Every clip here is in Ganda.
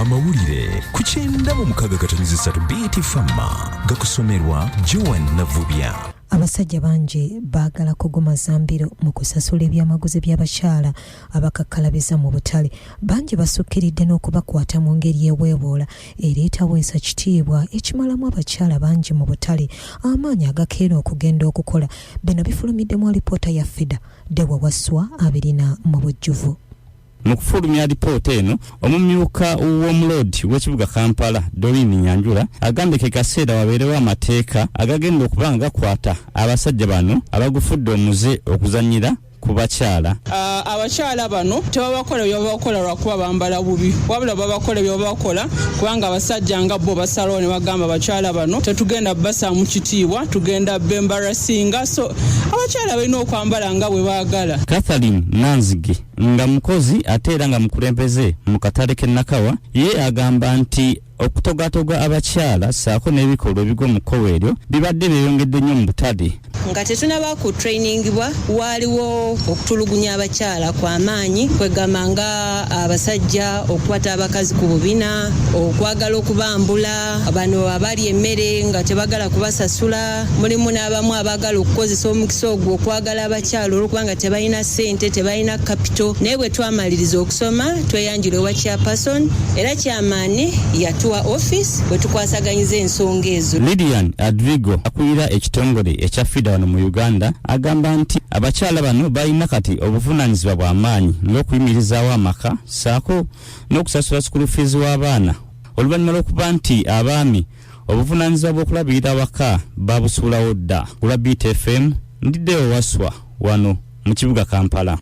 Amawulire ku 96.3 BT Fama gakusomerwa Joan Navubya. Abasajja bangi baagala kugumaza mbiro mu kusasula ebyamaguzi by'abakyala abakakkalabiza mu butale. Bangi basukkiridde n'okubakwata mu ngeri eweebuula ereetaweesa kitiibwa ekimalamu abakyala bangi mu butale amaanyi agakeera okugenda okukola. Bino bifulumiddemu alipoota ya FIDA. Dewa Wasswa abirina mu bujjuvu. Mu kufulumya alipoota eno, omumyuka w'omuloodi w'ekibuga Kampala, Doreen Nyanjula, agambye ke kaseera wabeerewo amateeka agagenda okuba nga gakwata abasajja bano abagufudde omuze okuzannyira ku bakyala. Abakyala bano tebabakola byebabakola lwakuba bambala bubi, wabula babakola byebabakola kubanga abasajja nga bo basalawo ne bagamba abakyala bano tetugenda basaamu kitiibwa, tugenda bembarasinga. So abakyala balina okwambala nga bwe baagala. Catherine Nanzige nga mukozi ate era nga mukulembeze mu katale k'e Nakawa, ye agamba nti okutogatoga abakyala ssaako n'ebikolwa ebigwa mu kkowe eryo bibadde byeyongedde nnyo mu butale. Nga tetunaba ku trainingibwa, waaliwo okutulugunya abakyala kwa maanyi, kwegamba nga abasajja okukwata abakazi ku bubina, okwagala okubambula, bano abali emmere nga tebagala kubasasula. Mulimu n'abamu abaagala okukozesa omukisa ogwo okwagala abakyala olw'okubanga tebalina ssente, tebalina capital. Naye bwe twamaliriza okusoma, tweyanjula ewa chairperson, era chairman yatuwa office bwe tukwasaganyiza ensonga ezo. Lilian Adrigo akulira ekitongole ekya FIDA wano mu Uganda agamba nti abakyala bano balina kati obuvunaanyizibwa bwa maanyi ng'okuyimirizaawo amaka ssaako n'okusasula school fees w'abaana, oluvannyuma lw'okuba nti abaami obuvunaanyizibwa bw'okulabirira awaka babusuulawo dda. Ku lwa BT FM, ndiddeyo Waswa wano mu kibuga Kampala.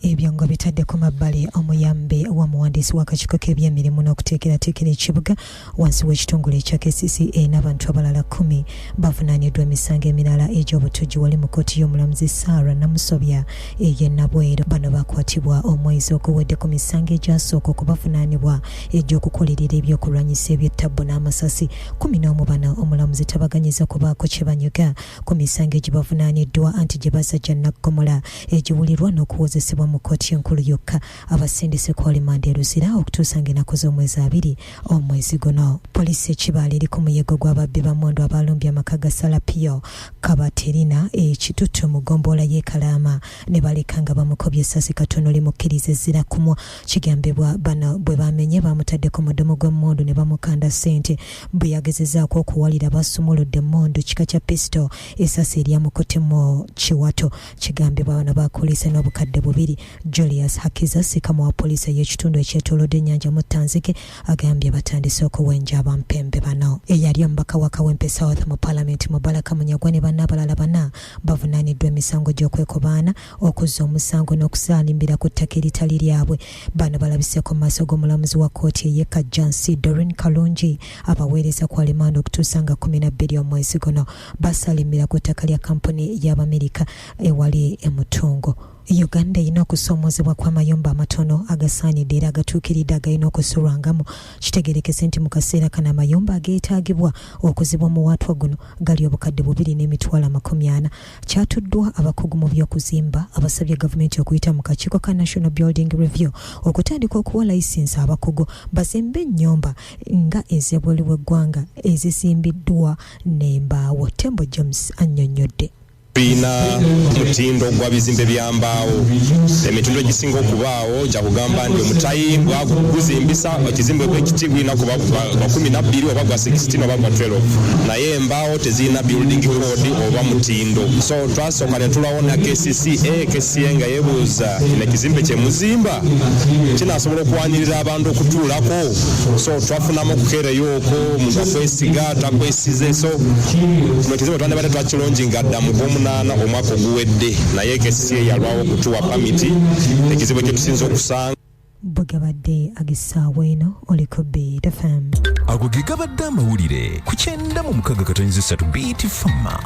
Ebyo nga bitadde ku mabbali, omuyambi w'omuwandiisi w'akakiiko k'ebyemirimu n'okuteekerateekera ekibuga wansi w'ekitongole ekya KCCA n'abantu abalala 10 bavunaaniddwa emisango emirala egy'obutujju wali mu kkooti y'omulamuzi Sarah Namusobya ey'e Nabweru. Bano bakwatibwa omwezi oguwedde ku misango egyasooka okubavunaanibwa egy'okukolerera ebyokulwanyisa eby'ettabbu n'amasasi. 11 bano omulamuzi tabaganyiza kubaako kye banyuga ku misango egibavunaaniddwa, anti gye bazza gya naggomola egiwulirwa n'okuwozesebwa mu kkooti enkulu yokka. Abasindise ku alimanda e Luzira okutuusa ng'ennaku z'omwezi 20 omwezi guno. Poliisi e Kibaale eri ku muyego gw'ababbi ba mmundu abalumbye amaka ga Salapio Kabaterina e Kitutu mu ggombolola y'e Kalaama ne baleka nga bamukobye essasi katono limukkiriza ezzira kumwa. Kigambibwa bano bwe bamenye bamutaddeko mudumu gw'emmundu ne bamukanda ssente. Bwe yagezezaako okuwalira, basumuludde emmundu kika kya pisito, essasi eryamukutte mu kiwato. Kigambibwa bano bakuliise n'obukadde 2. Julius Hakiza, sikamu wa poliisi ey'ekitundu ekyetoolodde ennyanja Muttanzige, agambye batandise okuwenja abampembe bano. Eyali omubaka wa Kawempe South mu Palamenti, Mubaraka Munyagwa, ne banne abalala bana bavunaaniddwa emisango gy'okwekobaana, okuzza omusango n'okusaalimbira ku ttaka eritali lyabwe. Bano balabiseeko mu maaso g'omulamuzi wa kkooti ey'e Kajjansi, Doreen Kalungi, abaweereza ku alimanda okutuusa nga 12 omwezi guno. Basaalimbira ku ttaka lya kampuni y'Abamerika ewali e Mutungo. Uganda erina okusoomoozebwa kw'amayumba amatono agasaanidde era agatuukiridde agalina okusulwangamu. Kitegeerekese nti mu kaseera kano amayumba ageetaagibwa okuzibwa omuwaatwa guno gali 2,400,000. Kyatuddwa abakugu mu by'okuzimba abasabye gavumenti okuyita mu kakiiko ka National Building Review okutandika okuwa layisinsi abakugu bazimbe ennyumba nga ez'ebweru w'eggwanga ezizimbiddwa n'embaawo. Tembo James annyonnyodde. Tulina mutindo gwa bizimbe bya mbaawo. Emitindo egisinga okubaawo gyakugamba nti omutayimbwa guzimbisa ekizimbe bwekiti gulina kuba gwa 12 oba gwa 16 oba gwa 12, naye embaawo tezirina building code oba mutindo. So twasooka ne tulwawo na KCCA. KCCA nga yeebuuza, kino ekizimbe kye muzimba kinaasobola okuwanirira abantu okutuulako? So twafunamu okukeereyo okwo, omuntu akwesiga takwesize. So kino ekizimbe twandibadde twakilaunchinga dda mu gw'omunaana omwaka oguwedde, naye KCCA yalwawo okutuwa pamiti, ekizibu kye tusinza okusanga. Bwe gabadde ag'essaawa eno, oliko Beat FM. Ago ge gabadde amawulire ku 96.3 BT Fama.